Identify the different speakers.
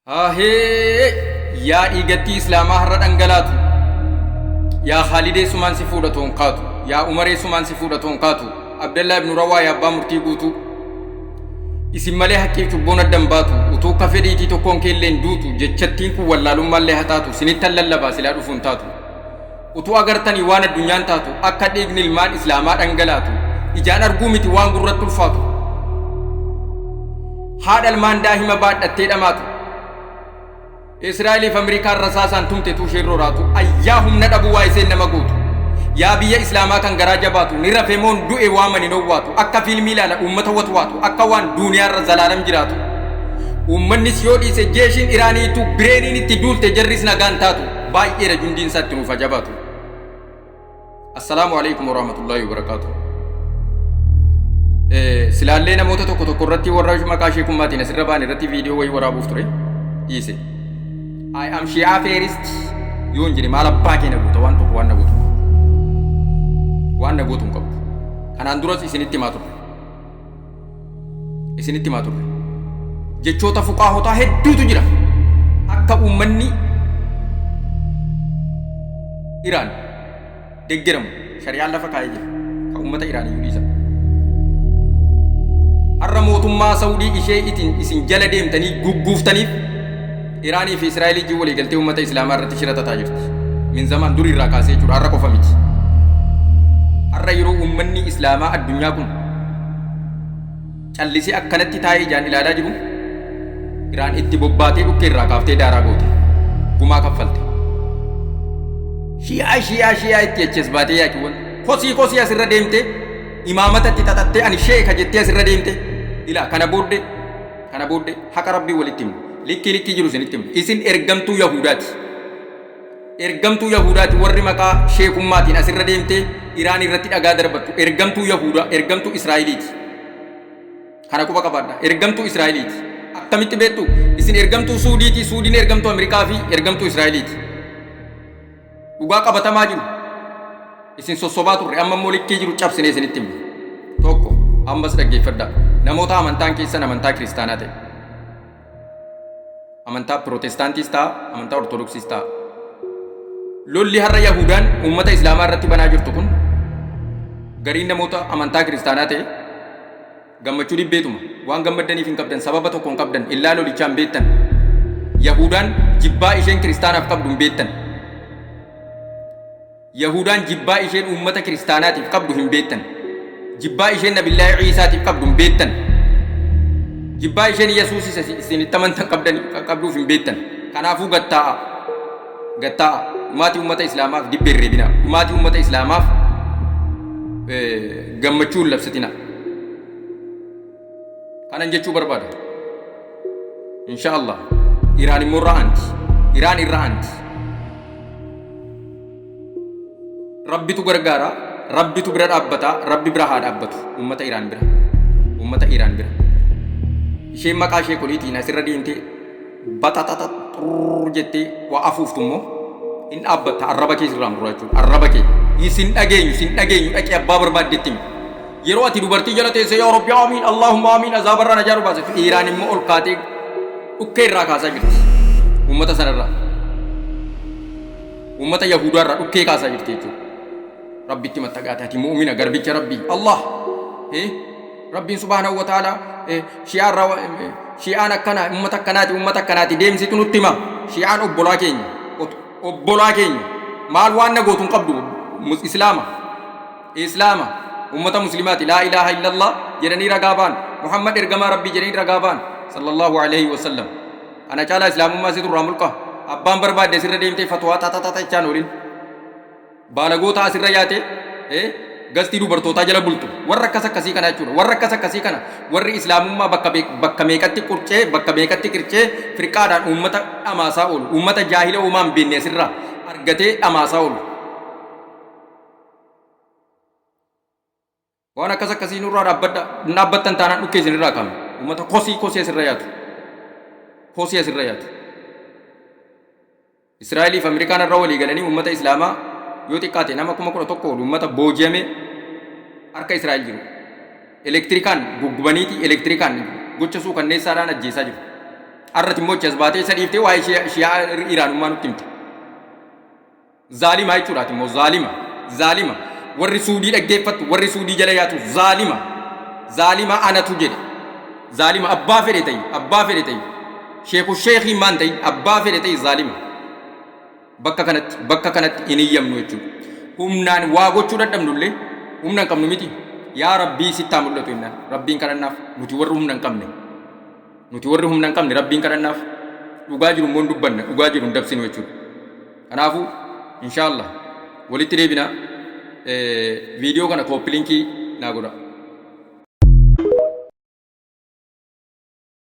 Speaker 1: Haahee! Yaa dhiigattii Islaamaa har'a dhangalaatu. Yaa Khaalidee sumaan si fuudha toon kaatu. Yaa Umaree sumaan si fuudha toon kaatu. Abdallaa ibnu Rawaa yaa abbaa murtii guutuu. Isin malee haqqiif cubbuun adda hin baatu. Utuu akka fedhiitii tokkoon keellee hin duutu. Jechattiin kun wallaalummaallee hataatu. Sinittan lallabaa silaa dhufuun taatu. Utuu agartanii waan addunyaan taatu. Akka dhiigni ilmaan Islaamaa dhangalaatu. Ijaan arguu miti waan gurratti ulfaatu. Haadha ilmaan daahima baadhattee dhamaatu. Israa'eliif Ameerikaan rasaasaan tumte tuu isheen roraatu. Ayyaa humna dhabuu waa iseen nama gootu. Yaa biyya Islaamaa kan garaa jabaatu. Ni rafe moon du'e waaman hin owwaatu. Akka fiilmii ilaala uummata watwaatu. Akka waan duuniyaarra zalaalam jiraatu. Uummannis yoo dhiise jeeshiin Iraaniitu bireeniin itti duulte jarris nagaan taatu. Baay'eedha jundiin isaa itti nuuf haa jabaatu. Assalaamu alaikum warahmatullahi wabarakaatu. Silaallee namoota tokko tokko irratti warra maqaa sheekummaatiin asirra ba'an irratti viidiyoo wayii waraabuuf ture dhiise. I am Shia first yoo hin jedhe maal abbaa kee na goota waan tokko waan na gootu. Waan na gootu hin qabdu. Kanaan duras isinitti himaa turre. Isinitti himaa turre. Jechoota fuqaahotaa hedduutu jira. Akka uummanni Iraan deggeramu shari'aan lafa kaa'ee jira. Ka uummata Iraan iyyuu dhiisa. Har'a mootummaa Saudii ishee itin isin jala deemtanii gugguuftaniif Iraanii fi Israa'elii wajjin walii galtee uummata Islaamaa irratti shira xaxaa jirti. Min zamaan durii irraa kaasee jechuudha har'a qofa miti. Har'a yeroo uummanni Islaamaa addunyaa kun callisee akkanatti taa'ee ijaan ilaalaa jiru Iraan itti bobbaatee dhukkee irraa kaaftee daaraa goote. Gumaa kaffalte. Shi'aa shi'aa shi'aa itti achi as baatee yaakiwwan kosii kosii asirra deemtee imaamata itti xaxattee ani sheeka jettee asirra deemte ilaa kana booddee kana booddee haqa rabbii walitti himna. Likkii likkii jiru isinitti himna. Isin ergamtuu Yahudaati. Ergamtuu Yahudaati warri maqaa sheekummaatiin asirra deemtee Iraan irratti dhagaa darbattu. Ergamtuu Yahudaa, ergamtuu Israa'eliiti. Kana quba qabaadha. Ergamtuu Israa'eliiti. Akkamitti beektu? Isin ergamtuu Suudiiti, Suudiin ergamtuu Ameerikaa fi ergamtuu Israa'eliiti. Dhugaa qabatamaa jiru. Isin sossobaa turre amma immoo likkii jiru cabsinee isinitti himna. Tokko ammas dhaggeeffadhaa. Namoota amantaan keessan amantaa kiristaanaa ta'e. Amantaa pirootestaantiis ta'a, amantaa ortodoksiis ta'a. Lolli har'a Yahudaan uummata Islaamaa irratti banaa jirtu kun gariin namoota amantaa kiristaanaa ta'e gammachuu dhibbeetuma waan gammaddaniif hin qabdan sababa tokko hin qabdan illaa lolichaa hin beektan. Yahudaan jibbaa isheen kiristaanaaf qabdu hin beektan. Yahuudaan jibbaa isheen uummata kiristaanaatiif qabdu hin beektan. Jibbaa isheen Nabillaahi Iisaatiif qabdu hin beektan. Jibbaa isheen Yesuus isa isin itti amantan qabdan qabduuf hin beektan. Kanaafuu gad taa'aa. Gad taa'aa. Dhumaatii uummata Islaamaaf dibbee hin reebinaa. Dhumaatii uummata Islaamaaf gammachuu hin labsatinaa. Kanan jechuu barbaada. Insha Allah. Iraan immoo irra aanti. Iraan irra aanti. Rabbitu gargaara. Rabbitu bira dhaabbata. Rabbi bira haa dhaabbatu. Uummata Iraan bira. Uummata Iraan bira. Isheen maqaa ishee koliitiin asirra deemtee baxaxaxa xurr jettee waa afuuftu immoo hin dhaabbatta arraba kee sirraa murraa jechuudha. Arraba kee. Isin dhageenyu, sin dhageenyu dhaqi abbaa barbaaddetti himi. Yeroo ati dubartii jala teessee yaa Rabbi aamiin Allahumma aamiin azaabarraa najaa nu baasettu Iiraan immoo ol kaatee dhukkee irraa kaasaa jirti. Uummata sanarraa. Uummata Yahudaa irraa dhukkee kaasaa jirti jechuudha. Rabbitti mattagaate ati mu'umina garbicha Rabbii. Allah. Eh? Rabbiin subhaanahu wa ta'ala shi'aarraa shi'aan akkana uummata akkanaati uummata akkanaati deemsitu nutti hima. Shi'aan obbolaa keenya. Obbolaa keenya. Maal waan na gootu hin qabdu Islaama. Islaama, ummata muslimaati, laa ilaaha illallah jedhanii ragaa ba'an, Muhammad ergamaa Rabbii jedhanii ragaa ba'an, sallallahu alayhi wa sallam. Kana caalaa islaamummaa situ irraa mulqa. Abbaan barbaadde asirra deemtee fatwaa xaxaxaxa jechaan oolin. Baalagoota asirra yaate gastii dubartootaa jala bultu. Warra akkas akkasii kana jechuudha. Warra akkas akkasii kana warri islaamummaa bakka bakka meeqatti qurcee bakka meeqatti qircee firqaadhaan uummata dhamaasaa oolu. Uummata jaahila uumaa hin beekne asirraa argatee dhamaasaa oolu. Waan akkas akkasii nurraa dhaabbadha. Hin dhaabbattan taanaan dhukkee isinirraa kaafna. Uummata kosii kosii asirra yaatu. Kosii asirra yaatu. Israa'elii fi Ameerikaan irra walii galanii uummata Islaamaa yoo xiqqaate nama 11,000 ol uummata booji'ame harka Israa'el jiru. Elektirikaan guggubaniiti elektirikaan gocha suukanneessaadhaan ajjeesaa jiru. Arrati immoo achi as baatee isa dhiiftee waa'ee Shi'aa Iraanummaa nutti himte. Zaalima jechuudhaati immoo zaalima. Zaalima. Warri Suudii dhaggeeffattu, warri Suudii jala yaatu zaalima. Zaalima anatu jedhe. Zaalima abbaa fedhe ta'i, abbaa fedhe ta'i. Sheeku sheekii maan ta'in abbaa fedhe ta'i zaalima. Bakka kanatti, bakka kanatti hin iyyamnu jechuudha. Humnaan waa gochuu dadhabnu illee humna hin qabnu miti. Yaa Rabbii sitti haa mul'atu jennaan. Rabbiin kadhannaaf nuti warri humna hin qabne. Nuti warri humna hin qabne Rabbiin kadhannaaf dhugaa jiru immoo hin dubbanna, dhugaa jiru hin dabsinu jechuudha. Kanaafuu inshaallah walitti deebina. Viidiyoo kana kooppilinkii naa godha.